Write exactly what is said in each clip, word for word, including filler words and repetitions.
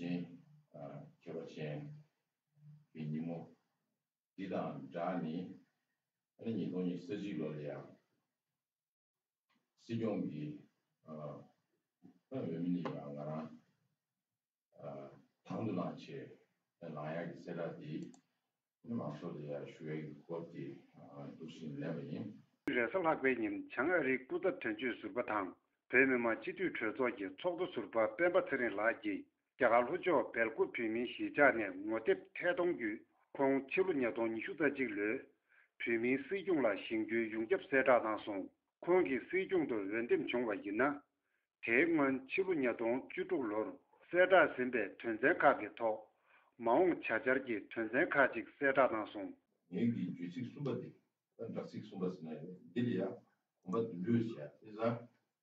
ནི་ཁྱད་པར་ཅན་གྱི་ཉིན་མོ་འདི་དང་སྦྲགས་ནས། ཨ་ནི་ཉིས་སྟོང་ཉི་ཤུ་རྩ་གཅིག་ལོ་ལ་ཡང་སྲིད་སྐྱོང་གིས་ཨ་ད་འོས་མི་ནི་ཡང་ང་རང་དང་དུ་བླངས་བྱས་ལངས་ཡག་གི་གསལ་བསྒྲགས་འདི་མང་ཚོགས་ལ་ཡང་ཞུ་ཡག་གི་སྐོར་དེ་འདུག་སེ་ལེན་པ་ཡིན། རེས་གཟའ་ལྷག་པའི་ཉིན་བྱང་ཨ་རིའི་སྐུ་ཚབ་དོན་གཅོད་ཟུར་པ་དང་བོད་མི་མང་སྤྱི་འཐུས་གྲོས་ཚོགས་ཀྱི་ཚོགས་གཙོ་ཟུར་པ་སྤེན་པ་ཚེ་རིང་ལགས་ཀྱིས་རྒྱ་གར་ལྷོ་ཕྱོགས་སྦེལ་ཀོབ་བོད་མིའི་གཞིས་ཆགས་ནས་ངོ་དེབ་ཐད་གཏོང་བརྒྱུད་ཁོང་ཕྱི་ལོ་ཉིས་སྟོང་ཉི་ཤུ་རྩ་གཅིག་ལོའི་བོད་མིའི་སྲིད་སྐྱོང་ལ་བཞེངས་རྒྱུའི་ཡོངས་ཁྱབ་གསལ་བསྒྲགས་གནང་སོང་། ཁོང་གིས་སྲིད་སྐྱོང་དུ་འོས་འདེམས་བྱུང་བ་ཡིན་ན། དེའི་སྔོན་ཕྱི་ལོ་ཉིས་སྟོང་བཅུ་དྲུག་ལོར་གསལ་བསྒྲགས་ཟིན་པའི་དོན་ཚན་ཁག་གི་ཐོག་མ་འོངས་བྱ་འཆར་གྱི་དོན་ཚན་ཁག་ཅིག་གསལ་བསྒྲགས་གནང་སོང་། ངེད་ཀྱི་བརྗོད་ཚིག་གསུམ་པ་དེ། ད་དྲག་ཚིག་གསུམ་པ་ཟེར་ན་ཡང་འདི་ལ་ཡང་གོམ་པ་བདུན་ལུས་བྱས། དེ་ཙང་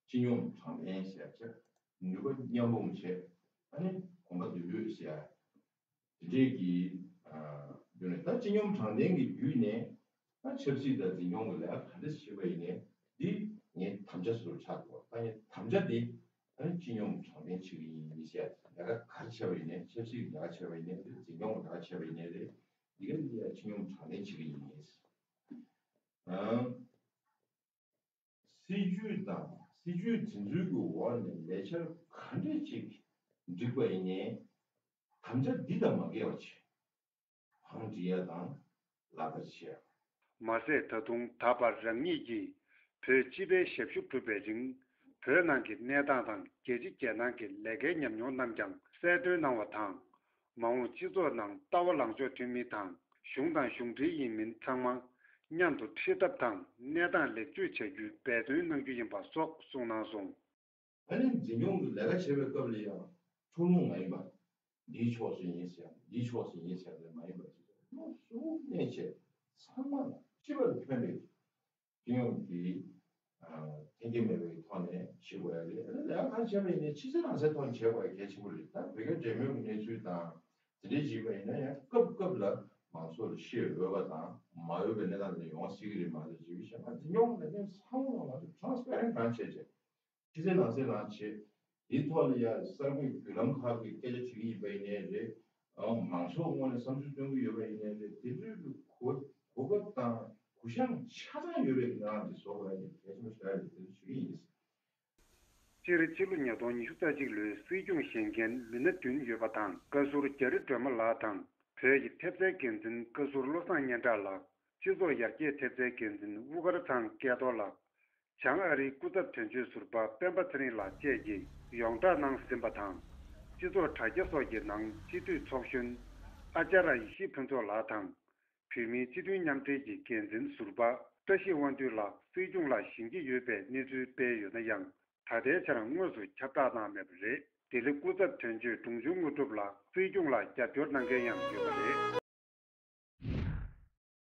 སྤྱི་སྙོམས་དྲང་བདེན་ཞེས་བྱ། ནུས་པ་མཉམ་སྤུངས་བྱས། ཨ་ནི་གོམ་པ་བདུན་ལུས་བྱས། དེ་འདྲས་ཀྱི་བརྒྱུད་ནས། ད་སྤྱི་སྙོམས་དྲང་བདེན་གྱི་བརྒྱུད་ནས་ད་ཆབ་སྲིད་དང་འཛིན་སྐྱོང་གི་ལས་ཀ་ག་འདྲས་བྱེད་པ་ཡིན་ནའི་འདི་ངས་དམ་བཅའ་ཟུར་ཆགས་འདུག་ད་ངས་དམ་བཅའ་འདི་ཨ་ནི་སྤྱི་སྙོམས་དྲང་བདེན་བྱེད་ཀྱི་ཡིན་ཞེས། ལས་ཀ་ག་རེ་བྱས་པ་ཡིན་ནའི། ཆབ་སྲིད་ཀྱི་ལས་ཀ་བྱས་པ་ཡིན་ནའི་རེད། འཛིན་སྐྱོང་གི་ལས་ཀ་བྱས་པ་ཡིན་ནའི་རེད། འདི་ག་འདི་ཡང་སྤྱི་སྙོམས་དྲང་བདེན་བྱེད་ཀྱི་ཡིན། ཨང་། སྲིད་ཇུས་དང་སྲིད་ཇུས་དེ་ཚོའི་གི་འོག་ནས་ལས་འཆར་ག་འདྲས་ཅིག་བསྒྲིགས་པ་ཡིན་ནའི་དམ་བཅའ་འདི་དང་མ་འགལ་བ་བྱས། གང་བསྒྲིགས་ཡ་དང་ལག་བསྟར་བྱེད་ཡ། མ་ཟད་ད་དུང་ད་བར་རང་ཉིད་ཀྱིས་བོད་སྤྱི་པའི་ཞབས་ཞུ་བསྒྲུབས་པའི་རིང་བོད་ནང་གི་གནས་སྟངས་དང་རྒྱལ་སྤྱི་རྒྱལ་ནང་གི་ལས་ཀའི་ཉམས་མྱོང་རྣམས་ཀྱང་གསལ་སྟོན་གནང་བ་དང་། མ་འོངས་སྤྱི་ཚོགས་ནང་ལྟ་བ་ལངས་ཕྱོགས་མཐུན་མིན་དང་གཞུང་དང་གཞུང་འབྲེལ་ཡིན་མིན་ཚང་མ་མཉམ་དུ་འཁྲིད་ཐབས་དང་གནས་སྟངས་ལེགས་བཅོས་བྱ་རྒྱུའི་འབད་བརྩོན་གནང་རྒྱུ་ཡིན་པ་སོགས་གསུངས་གནང་སོང་། ཨ་ནི་འཛིན་སྐྱོང་གི་ལས་ཀ་བྱེད་པའི་སྐབས་ལ་ཡང་འཁྲུག་ལོང་མ་ཡིན་པ། འདིའི་ཕྱོགས་སུ་ཡིན་ཟེར་ཡང་འདིའི་ཕྱོགས་སུ་ཡིན་ཟེར་ཡང་མ་ཡིན་པ་ཅིག་བློ་གཟུ་བོ་གནས་བྱས་ཚང་མ་ལ་སྤྱི་པ་ལ་ཕན་པའི་སྤྱི་ཡོངས་ཀྱི་ཨ་འཐེན་འཁྱེར་མེད་པའི་ཐོག་ནས་བྱེད་དགོས་ཡ་རེད། ཨ་ནི་ལས་ཀ་ག་རེ་བྱས་པ་ཡིན་ནའི་ཕྱི་གསལ་ནང་གསལ་ཐོག་ནས་བྱེད་དགོས་ཡ་གལ་ཆེན་པོ་རེད། ད་བོད་སྐད་འབྲེལ་མོལ་གྱི་གནས་ཚུལ་དང་དེ་འདྲའི་བྱེད་པ་ཡིན་ན་ཡང་སྐབས་སྐབས་ལ་མང་ཚོགས་ལ་ཤེས་འོས་པ་དང་མ་འོས་པའི་གནས་སྟངས་དེ་ཡོང་སྲིད་ཀྱི་རེད། མ་གཏོགས་བྱེད་པའི་གཞན་པ་འཛིན་སྐྱོང་ལས་དོན་ཚང་མ་ལ་ཊ་རན་སི་པེ་རེན་ཊི་རང་བྱས་བྱས། ཕྱི་གསལ་ནང་གསལ་རང་བྱེད། དེའི་ཐོག་ལ་ཡ་གསར་འགོད་བརྒྱུད་ལམ་ཁག་གི་སྐད་ཆ་དྲི་གི་ཡིན་པ་ཡིན་ནའི་རེད། ཨང་། མང་ཚོགས་ངོས་ནས་བསམ་ཚུལ་སྟོན་གི་ཡོད་པ་ཡིན་ནའི་རེད། དེ་ཚོའི་གི་གོ་གོ་སྐབས་དང་གུ་ཡངས་ཆ་ཚང་ཡོད་པའི་གི་ནང་དེ་བཟོ་དགོས་ཡ་དེ་གལ་ཆེན་པོ་ཞིག་རེད། དེ་ཚོ་ཞུ་གི་ཡིན། སྤྱིར་ཕྱི་ལོ་ཉིས་སྟོང་ཉི་ཤུ་རྩ་གཅིག་ལོའི་སྲིད་སྐྱོང་བཞེངས་མཁན་མི་སྣ་བདུན་ཡོད་པ་དང་། བཀའ་ཟུར་རྒྱ་རི་སྒྲོལ་མ་ལགས་དང་། བོད་ཀྱི་ཐེབས་རྩའི་འགན་འཛིན་བཀའ་ཟུར་བློ་བཟང་སྙན་གྲགས་ལགས། སྤྱི་ཚོགས་ཡར་རྒྱས་ཐེབས་རྩའི་འགན་འཛིན་དབུ་དཀར་ཚང་སྐལ་རྡོར་ལགས། བྱང་ཨ་རིའི་སྐུ་ཚབ་དོན་གཅོད་ཟུར་པ་སྤེན་པ་ཚེ་རིང་ལགས་བཅས་ཀྱིས་ཡོངས་བསྒྲགས་གནང་ཟིན་པ་དང་། སྤྱི་ཚོགས་དྲ་རྒྱ་སོགས་ཀྱི་ནང་སྤྱི་འཐུས་ཚོགས་གཞོན་ཨ་ཅཱ་ར་ཡེ་ཤེས་ཕུན་ཚོགས་ལགས་དང་། བོད་མིའི་སྤྱི་མཐུན་མཉམ་འབྲེལ་གྱི་འགན་འཛིན་ཟུར་པ་བཀྲ་ཤིས་དབང་འདུས་ལགས་སྲིད་སྐྱོང་ལ་བཞེངས་ཀྱི་ཡོད་པའི་གནས་ཚུལ་སྤེལ་ཡོད་ན་ཡང་། ད་ལྟའི་ཆར་དངོས་སུ་ཁྱབ་བསྒྲགས་གནང་མེད་པ་རེད། ལྡི་ལི་སྐུ་ཚབ་དོན་གཅོད་འབྲོང་ཆུང་དངོས་གྲུབ་ལགས་སྲིད་སྐྱོང་ལ་རྒྱབ་སྐྱོར་གནང་མཁན་ཡང་ཡོད་པ་རེད།